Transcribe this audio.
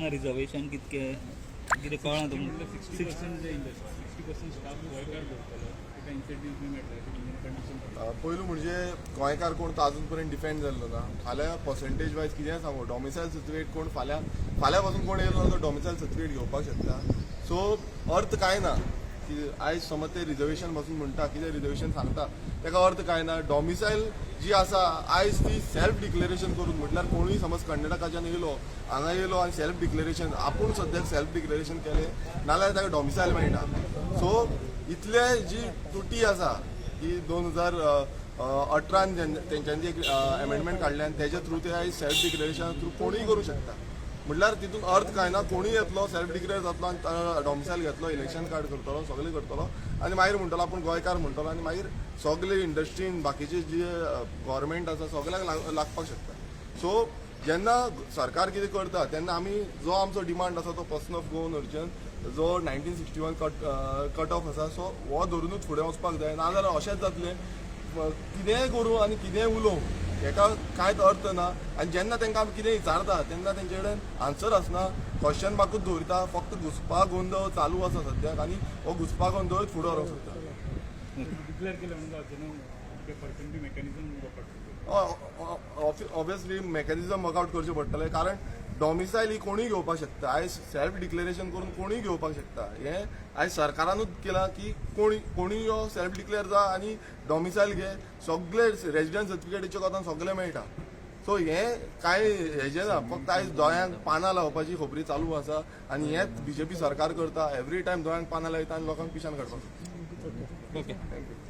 ना रिजर्वेशन कितके कितें कळना तुमकां? 60% जे इंडस्ट्री, 60% स्टाफ गोंयकार दवरतलो, ताका इन्सेंटीव बी मेळटले कंडिशन. पयलू म्हणजे गोंयकार कोण तो अजून पर्यंत डिफेंड जाल्लो ना. फाल्यां पर्संटेज वायज कितेंय सांगू, डॉमिसायल सर्टिफिकेट कोण फाल्यां फाल्यां पासून कोण येयलो तो डॉमिसायल सर्टिफिकेट घेवपाक शकता. सो अर्थ कांय ना की आयज समज ते रिजर्वेशन पासून म्हणटा, कितें रिजर्वेशन सांगता, ताका अर्थ कांय ना. डॉमिसायल जी आसा आयज ती सेल्फ डिक्लेरेशन करून, म्हटल्यार कोणूय समज कर्नाटकाच्यान येयलो, हांगा येयलो आनी सेल्फ डिक्लेरेशन, आपूण सद्याक सेल्फ डिक्लेरेशन केलें नाल्यार ताका डॉमिसायल मेळटा. सो इतले जी तुटी आसा की 2018न तेंच्यांनी एक एमेंडमेंट काडलें आनी तेज्या थ्रू ते आयज सेल्फ डिक्लेरेशना थ्रू कोणूय करूं शकता. म्हटल्यार तितून अर्थ कांय ना. कोणूय येतलो, सेल्फ डिक्लेअर जातलो आनी डॉमिसायल घेतलो, इलेक्शन कार्ड करतलो, सगळें करतलो आनी मागीर म्हणटलो आपूण गोंयकार म्हणटलो आनी मागीर सगले इंडस्ट्रीन बाकीचे जे गव्हर्मेंट आसा सगळ्यांक लागपाक शकता. सो जेन्ना सरकार कितें करता तेन्ना आमी जो आमचो डिमांड आसा तो पर्सन ऑफ गोवन ओरिजन जो 1961 cut off आसा, सो हो धरुनूच फुडें वचपाक जाय. नाजाल्यार अशेंच जातलें, कितेंय करूं आनी कितेंय उलोवं, हेका कांयच अर्थ ना. आनी जेन्ना तांकां आमी कितें विचारता तेन्ना तेंचे कडेन आन्सर आसना, क्वेश्चन मार्कूच दवरिता. फक्त घुसपा गोंदळ चालू आसा सद्याक आनी हो घुसपा गोंदळच फुडें व्हरूंक सोदता. डिक्लेअर केलं म्हणून जावचें ना, person be mechanism work out. Obviously mechanism work out करचें पडटलें, कारण डॉमिसायल ही कोणूय घेवपाक शकता. आयज सेल्फ डिक्लेरेशन करून कोणूय घेवपाक शकता. हें आयज सरकारानूच केलां की कोणी कोणूय यो, सेल्फ डिक्लेअर जा आनी डॉमिसायल घे. सगळे रेजिडन्स सर्टिफिकेटीच्या कोतान सगळें मेळटा. सो हें कांय हेजें ना, फक्त आयज दोळ्यांक पानां लावपाची खबरी चालू आसा आनी हेंच बीजेपी सरकार करता. एवरी टायम दोळ्यांक पानां लायता आनी लोकांक पिशान काडपाक. Okay. Thank you.